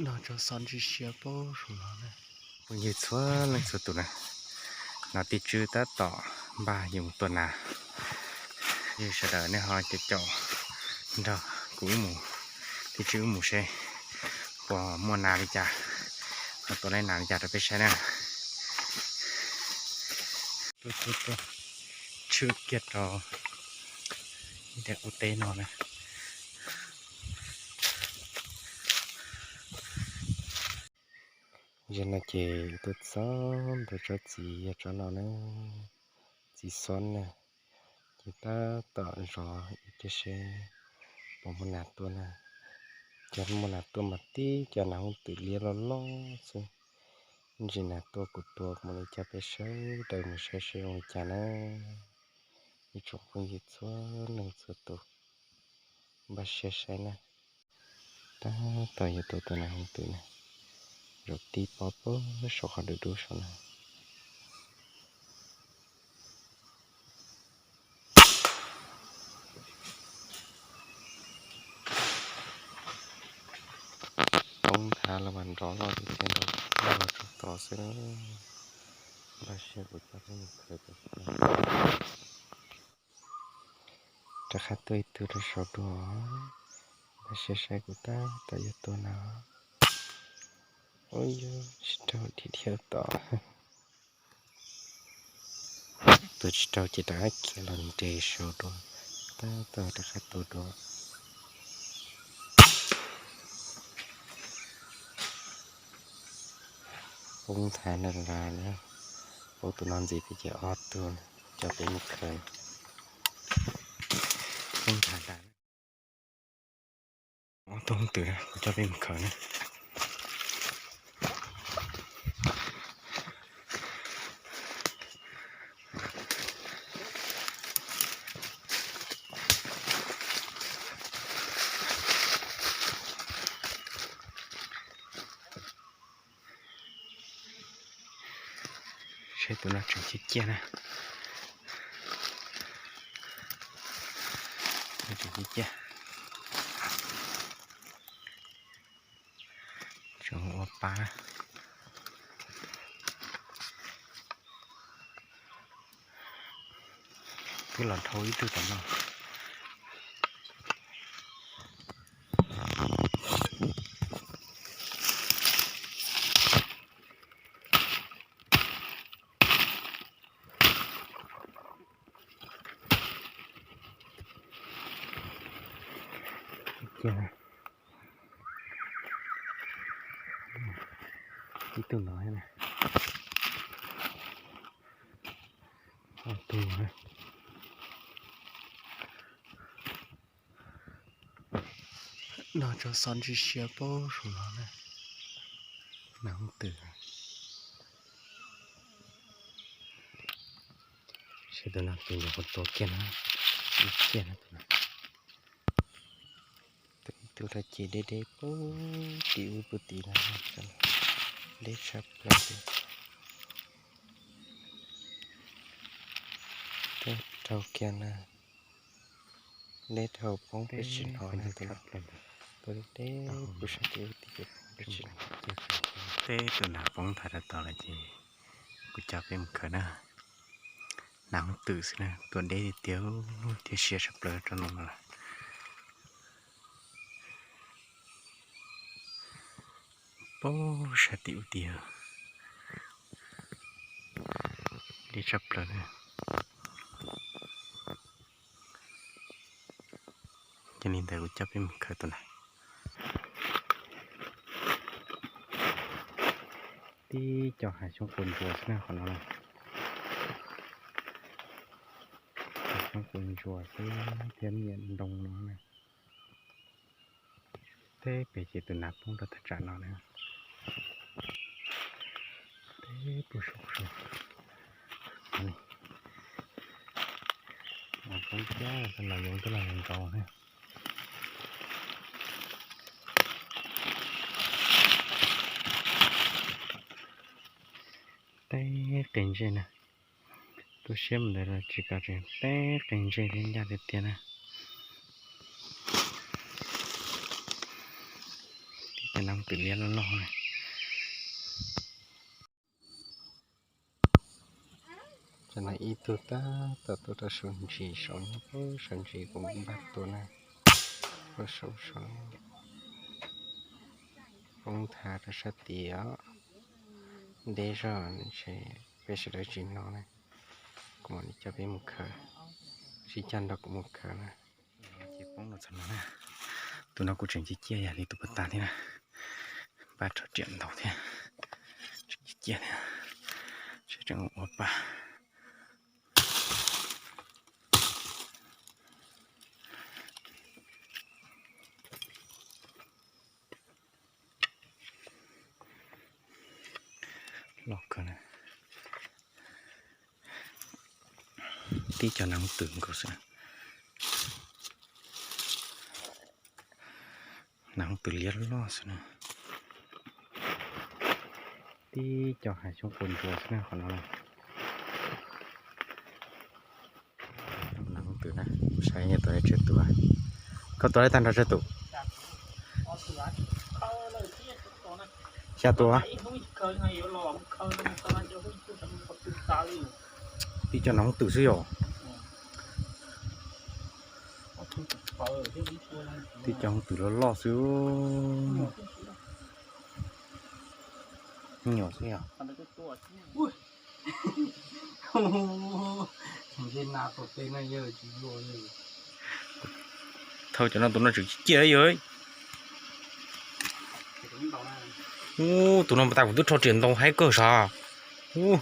Noj tsau xov ntswg siab paub saum no na. Phooj ywg txhua leej txhua tus na, no tij tswb tab tom npaj yuav mus tua nas. Yog sawv daws nej ho caum caum nrog kuv wb mus, tij tswb wb mus seb puas muaj nas li cas, ho tua tau nas li cas rau peb saib na. Tuaj tuaj tuaj, tshwm kiag rau ib daim qub teb no na. Zaum no ces tuaj txog ntua tsob txiv yog tsob no na, txiv xob na, ces tab tom zov ib ce seb puas muaj nas tuaj na. Cov muaj nas tuaj mas tib co nas hooj twm liab loj loj xwb. Ntsis nas tuaj kuv tua kuv mam li coj peb sawv daws mus saib seb zoo li cas na. Ib tsoom phooj ywg txhua leej txhua tus, npaj siab saib na. Tab tom yuav tua tus nas hooj twm na, zaum tib pob pag saum qhov dub dub saum no. Poob nthav los mas nrov loj tiag tiag, nrov loj los tsaug tod xwb. Npaj siab kuv coj peb mus khaws rau qab tua ib tug rau saud dua. Npaj siab saib kuv tab tom yuav tua no. Ua yog tsis raug dhia dhia tod. Tua tsis raug ces rov qab khiav los nres saud dua, tab tom rov qab tua dua. Poob nthav na las na, poob tus no ntxiv thiab ces ob tug, coj peb mus khaws. Poob nthav tas. Ob tug hooj twm na, kuv coj peb mus khaws na. Seb tus no tseem ciaj ciaj na. Tseem ciaj ciaj. Tseem ua pa. Twb los dhau ib tug tom no. Ib tug no na. Ob tug. Noj tsau xov ntswg siab paub saum no na. Nas hooj twm. Seb tus no tus nyuam qhuav tua kiag no, ib kiag no tus no. Tus ib tug rau ces deb deb puag tim ub puag tim no, deb tshaj plaws li. Deb raug kiag na, deb raug poob peb tsis hnov na tus no. Tua deb deb puag sab tim ub tim ces poob peb tsis hnov. Teb tus nas poob nthav rau tod lawm ces kuv coj peb mus khaws na. Nas hooj twm xwb na, tua deb tiag tiag thiab siab tshaj plaws rau no lawm. Puag sab tim ub tiag, deb tshaj plaws na. Yog li ntawd kuv coj peb mus khaws tus nas. Tib co hav xyoob quas ntsuas xwb na qhov no na. Hav xyoob quas ntsuas xwb thiab niam ntoo no na. Teb pem ces tus nas poob rau thaj tsam no na. Teb puag saum saud. Nas poob cab, los yoov twb los yoov nkaus na. Teb qe ntsej na. Tu siab mus ntawd los tsis kav tseem teb qe ntsej thiab ncaj tiag tiag na. Tib Cov neev twm liab loj loj na. Cov no ib tug tab tom tuaj rau saum ntsis, saum, saum ntsis kuv npaj tua na. Saum, saum, poob nthav rau sab tid os. Deb zog, peb sawv daws tsis hnov na. Kuv mam li coj peb mus khawv, sib coj nrog kuv mus khawv na. Ces poob los txog no na. Tus no kuj tseem ciaj ciaj yam li tus puag ta thiab na. Npaj rho riam ntau thiab. Tseem ciaj ciaj thiab. Saib tseem ua pa. Loj kawg na. Tib co neev twm nkaus xwb. Neev twm liab loj xwb na. Tib co hav xyoob quas ntsuas xwb na qhov no. Neev twm na, saib nyob tus tsawg tus. Koj tua tau tag nrho tsawg tus? Xya tus. Tib co neev twm xwb yom. Tib co neev twm loj loj xwb. Nyuam xwb yom. Thawj cov no tus no tseem ciaj yog. Ub, tus no mas tas kuv twb rho riam ntau haib kawg sav. Ub,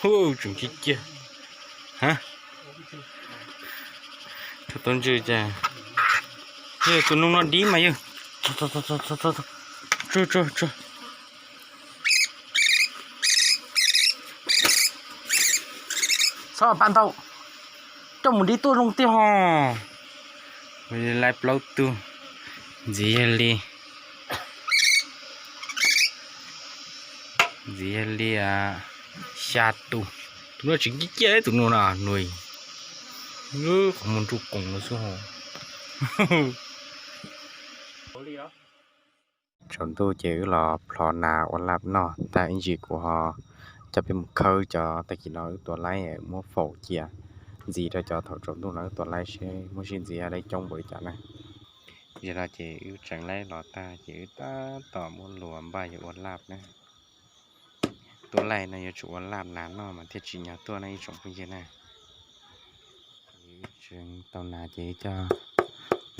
hu, tseem ciaj ciaj. Tau ntsws cas. Yog tus noog no dib mas yog. Tso, tso, tso. Txhob pab ntau, coj mus dib tuaj zoo tiag ho. Lawv plaub tug, ntxiv yog li, ntxiv yog li xya tus. Tus no tseem ciaj ciaj tus no na, nws qhov muag nruj koos no xwb ho. Tsaus ntuj ces wb los plhov nas ua laj noj tag ib ntsis kuv ho coj peb mus khawb cov tag kis no wb tua laib muab faus cia ntxiv rau cov thaum tsaus ntuj no wb tua laib seb muab sib ntxiv laib coob npaum li cas na. Yog no ces wb tseev laib los tag ces wb tab tom muab luas npaj yuav ua laj na. Tua laij no yuav tsum ua laj nas noj mas thiaj tsim nyog tuaj na ib tsoom phooj ywg na. Tseev tau nas ces coj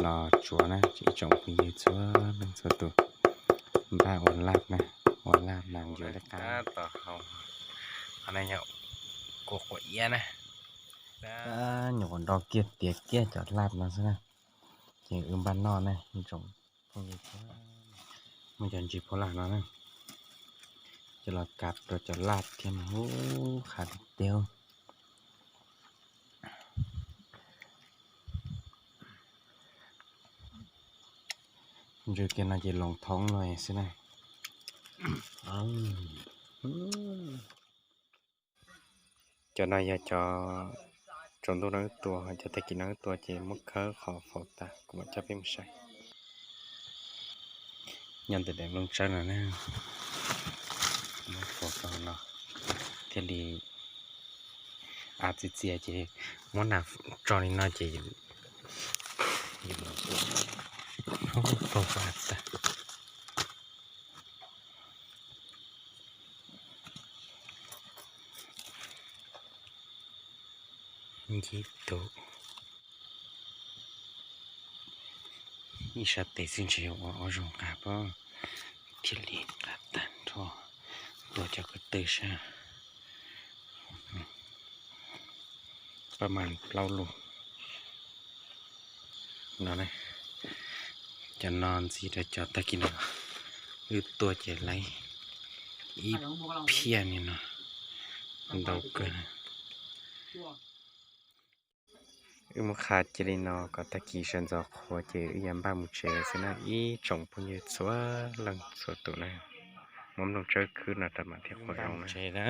los tsuav na ib tsoom phooj ywg txhua leej txhua tus. Npaj ua laj na, ua laj nas ncuav li qab. Qhov no yog kua quav iab na. Nyuam qhuav nro kiag tiav kiag cov laj no xwb na. Ces wb npaj noj na ib tsoom phooj ywg. Muaj cov ntsis phuv laj no na, coj los kab rau cov laj thiab mas ub, qab tiag tiag. Ntsws kiag no ces loos thoob no xwb na. Cov no yog cov tsaus ntuj no wb tua, cov tag kis no wb tua ces muab khawb qhov faus tas kuv mam coj peb mus saib. Nyob ntawm daim nplooj tsawb no na, muab faus tau no thiaj li av txias txias ces muab nas tso li no ces faus tas. Ncib tus ib sab tes xwb ntshe yuav ua ob zaug nqa pob thiaj li nqa tag nrho tua cov ko tw sab. Pab mas plaub lus no na. Cov no ntxiv rau cov tag kis no wb tua ces laib ib phiaj ni no ntau kawg. Wb muab qha cia li no kom tag kis sawv ntxov qhuav ces wb yuav npaj mus tsev xwb na ib tsoom phooj ywg txhua leej txhua tus na. Muab nplooj tsawb khwb no rau mam thiaj qhuav zoo na.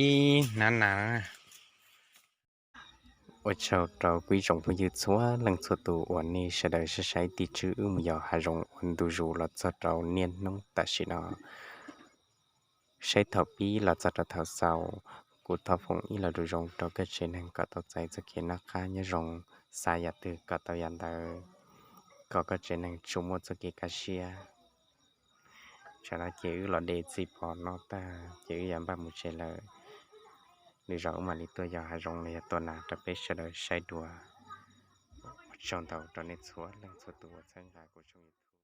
Ib hnab nas na. Ua tsaug rau kuv ib tsoom phooj ywg txhua leej txhua tus uas nej sawv daws saib saib tig tswv wb mus yos hav zoov ua ntu zus los txog rau niaj hnub tam sim no. Saib thaum pib los txog rau thaum xaus, kuv thov foom ib lo lus zoo rau koj tsev neeg kom tau txais txoj kev noj qab nyob zoo, xav yam twg kom tau yam ntawd, kom koj tsev neeg tsuas muaj txoj kev kaj siab. Tsam no ces wb los de txiv pos no tag ces wb yuav npaj mus tsev lawm. Lwm zaus wb mam li tuaj yos hav zoov los yog tua nas rau peb sawv daws saib dua. Ua tsaug ntau rau nej txhua leej txhua tus uas txhawb nqa kuv tshooj YouTube.